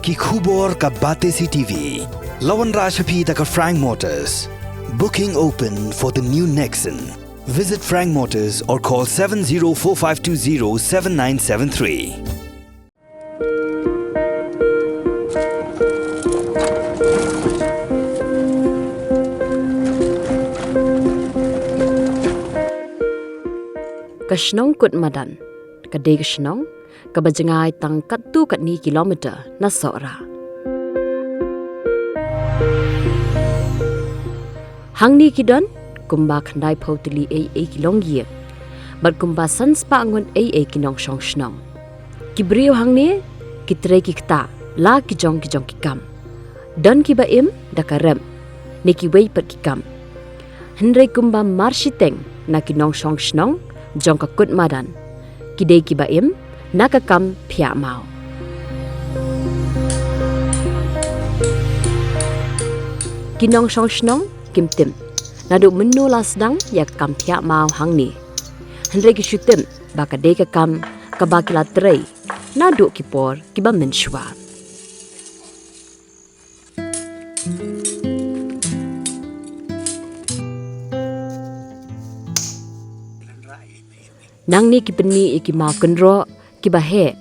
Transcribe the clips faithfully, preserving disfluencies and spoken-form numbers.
Ki khubor ka Batesi T V. La wanrah sha phi da ka Frank Motors. Booking open for the new Nexon. Visit Frank Motors or call seven zero four five two zero seven nine seven three. Ka shnong Kutmadan ka dei ka shnong kaba jngai tang katto katne kilometer na Sohra. Hangne ki don kumba khyndaiphew tylli ei ei ki longïing bad kumba sanspah ngut ei ei ki nongshong shnong. Ki briew hangne ki trei ki ktah la ki jong ki jong ki kam. Don kiba im da ka rep ne kiwei pat ki kam. Hynrei kumba marshiteng na ki nongshong shnong jong ka Kutmadan ki dei kiba im na ka kam phiah maw. Ki nongshong shnong kim tip naduh mynno la sdang ïa ka kam phiah maw hangne. Hynrei ki shu tip ba ka dei ka kam kaba ki la trei naduh ki por kiba mynshuwa. Nangne ki pynmih ïa ki maw kynroh kiba heh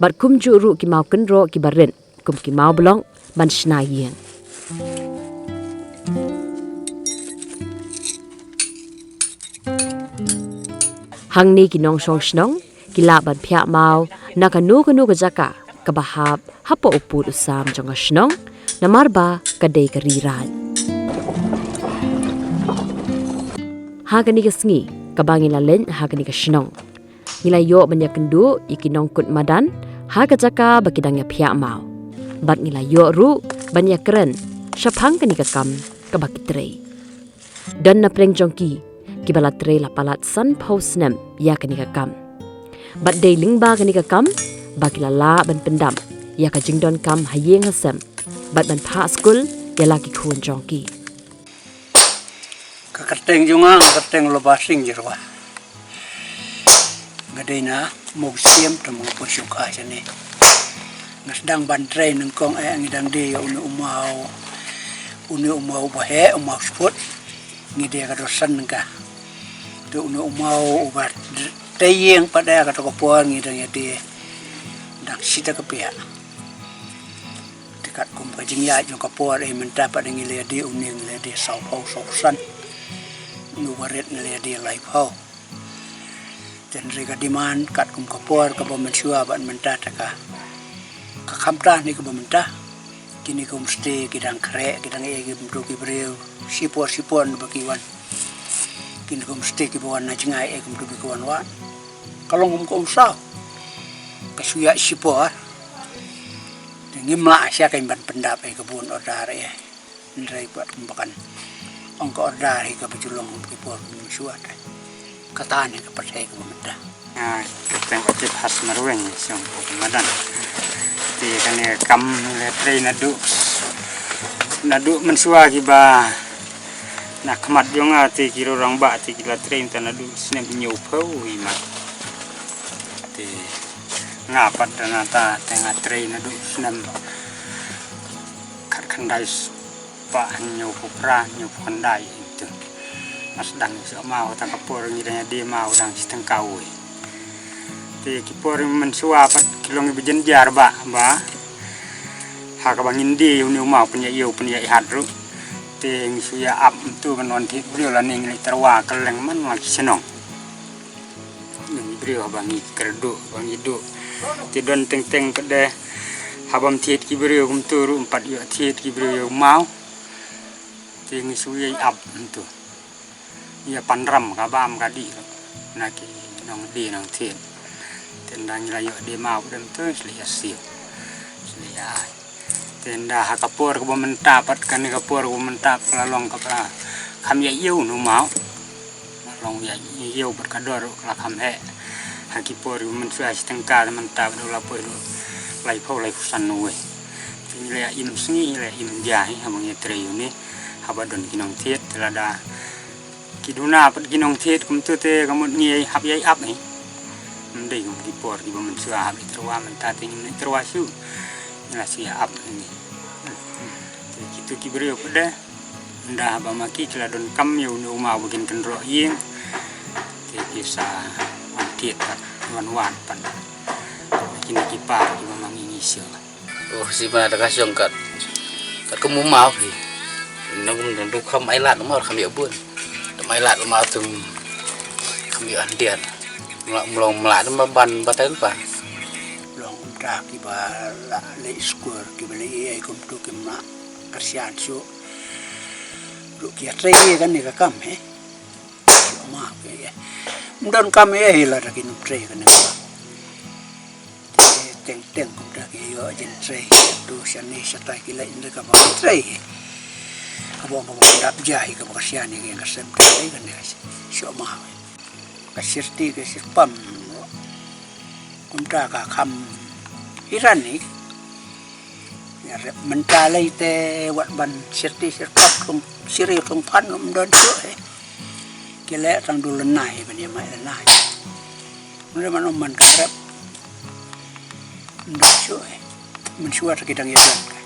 bad kumjuh ruh ki maw kynroh kiba rit kum ki maw blok ban shna ïing. Hangne ki nongshong shnong ki lah ban phiah maw na kano kano ka jaka kaba hap hapoh u pud u sam jong ka shnong namar ba ka dei ka ri raid. Ha kane ka sngi kaba ngi la leit ha kane ka shnong ngi la ïoh ban ïakynduh ïa ki nong Kutmadan ha ka jaka ba ki dang ïa phiah maw bad ngi la ïoh ruh ban ïakren shaphang kane ka kam kaba ki trei. Don na pdeng jong ki kiba la trei la palat sanphew snem ïa kane ka kam bad dei lyngba kane ka kam ba ki la lah ban pyndap ïa ka jingdonkam ha ïing ha sem bad ban phah skul ïa la ki khun jong ki. Ka kyrteng jong nga, nga kyrteng Lobasing Jyrwa. Nga dei na Mawsiam, te nga poi shuh ka shane. Nga sdang ban trei nyngkong eh ngi dang die ïa une u maw. Une u maw uba heh, u maw sput. Ngi die ka dor san ka. Te une u maw uba tei ïing pat eh kato ka por ngi dang ïa die. Dang sita ka pia. Te katkum ka jingïaid jong ka por eh mynta pat ngi la die une ngi la die sawphew sawphew san. Une uba rit ngi la die laiphew. Te hynrei ka demand katkum ka por kaba mynshuwa bad mynta te ka, ka kham tang ne kaba mynta. Kine ki homestay ki dang khreh, ki dang eh, ki bym tu ki briew shipor shipor ba ki wan. Kine ki homestay kiba wan na jngai eh, ki bym tu ba ki wan wad. Ka long kum ka umsaw. Ka shu ïaid shipor. Te ngim lah sha ka ban pyndap eh, ka bun order eh. Hynrei pat kumba kan ong ka order hi kaba ju long kum ki por mynshuwa te. Kata ne ka pyrthei kaba mynta. Ah, ka teng ka tip has marweng song ko madan. Te kane ka kam la trei naduh, naduh mynshuwa kiba na khmat jong nga te ki rurang ba te ki la trei mynta naduh snem hynñiewphew i mat. Te nga pat da nata te nga trei naduh snem khatkhyndai spah hynñiewphew phra, hynñiewphew khyndai. Te nga sdang shuh maw, kata ka por ngi dang ïa die maw dang shi tyngka wei. Te ki por mynshuwa pat ki long kiba jynjar ba, ba ha kaba ngin die ïa une u maw pynïaid ïew pynïaid hat ruh. Te ngi shu ïa ap mynta ban wan thied briew lane ngi leit tyrwa kylleng man la ki shnong. Ngi briew haba ngi kyrduh, haba ngi duh. Te don teng teng pat de haba ym thied ki briew kumta ruh ym pat ïoh thied ki briew ïa u maw. Te ngi shu ïa ap mynta. Ïa pan ram ka bam ka dih ruh na ki nongdie nongthied. Te ynda ngi la ïoh die maw pat de mynta ngi shu leit ïa siew. Shu leit ïa ai. Te ynda ha ka por kaba mynta pat kane ka por kaba mynta pat ka la long kaba kham ïaid ïew une u maw. Ka long ïaid ïew bad ka dor ruh ka la kham heh. Ha ki por kiba mynshuwa shi tyngka te mynta pat u la poi ruh laiphew laiphew san wei. Te ngi la ïa im sngi ngi la ïa im dia hi haba ngi trei ïa une haba don ki nongthied te lada ki duna pat ki nongthied kumta te ka mut ngi hap ïa ap hi. Ym dei kum ki por kiba mynshuwa hap ïa tyrwa mynta te ngim ïa tyrwa shuh. Nga shu ïa ap hangne. Te kitu ki briew pat de, ynda haba ma ki ki la donkam ïa une u maw ba kin kynroh ïing, te ki sa wan thied pat, wan wad pat. Kine ki par kiba ma ngi ngi shu. Oh, sima da ka shong kat. Kat kum u maw phi. Nang kum dang duk kham ai lad u maw kham ïa bun. Dang ai lad u maw tum kham ïa andian. Mlong mlong mlad ma ban batai pa. Long kumta kiba la leh skul kiba leh ïa kumtu kim la kyrshan shuh. Ruh ki ïa trei ïa kane ka kam he. Shuh ma ke ïa. Ym don kam ïa hi lada kim trei kane ka kam. Te teng teng kumta ki ïoh jingtrei. Tu shane shatai ki leh ynda kaba trei. Kaba kaba dap ja hi kaba kyrshan ïa ki ïa ka sem trei kane ka shuh ma. Ka sirti ka sirpam. Kumta ka kham hiran hi. Ïa rep mynta lei te wat ban sirti sirpam thung siri thung phan ym don shuh eh. Ki leh tang du lynai ban ïa mai lynai. Mynta man ym man ka rep. Ym don shuh eh. Mynshuwa te ki dang ïa don ka.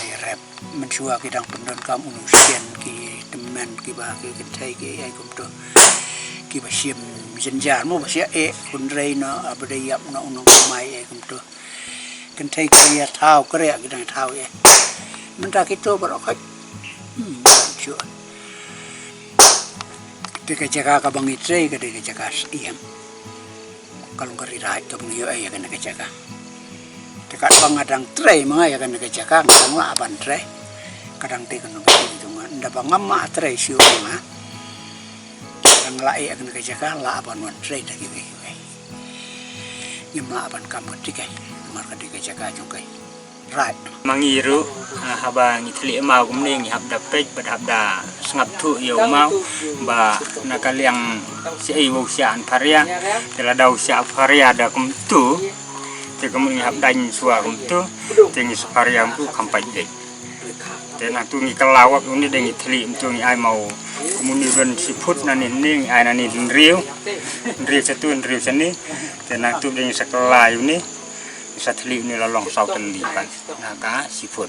Ïa rep. Mynshuwa ki dang pyndonkam u nongsian ki tymmen kiba ki kynthei ki ïa kumtu. Kiba shim jynjar mo ba shah eh hynrei na aba dei ïap na u nongkamai eh kumtu. Kynthei ki ïa thaw kre ki dang thaw eh. Mynta kito baroh khoit. Hmm, ban shuh. Te ka jaka kaba ngi trei ka dei ka jaka siem. Ka long ka ri raid kaba ngi ïoh ïa kane ka jaka. Te katba nga dang trei ma nga ïa kane ka jaka nga dang lah ban trei. Ka dang te ka nong ka jong nga ynda ba ngam ma trei shuh ma nga. Dang lah ïa kane ka jaka lah ban wan trei da kiwei kiwei. Ngim lah ban kam ka tikai. Namar ka dei ka jaka jong ka. Right. Ma ngi ruh, ah, haba ngi thylliej maw kumne ngi hap da peit bad hap da sngap thuh ïa u maw ba na ka liang shaei ba u shah pharia. Te lada u shah pharia da kumtu te kumne ngi hap dang shuwa kumtu te ngi sa pharia kumtu kham pait dei. Te nangtu ngi kylla wap une de ngi thylliej kumtu ngi ai maw kumne don shi phut na ne ngi ai na ne hynriew. Hynriew shatu hynriew shane. Te nangtu de ngi sa kylla une. Sa thylliej une la long saw tylli pat na ka shi phut.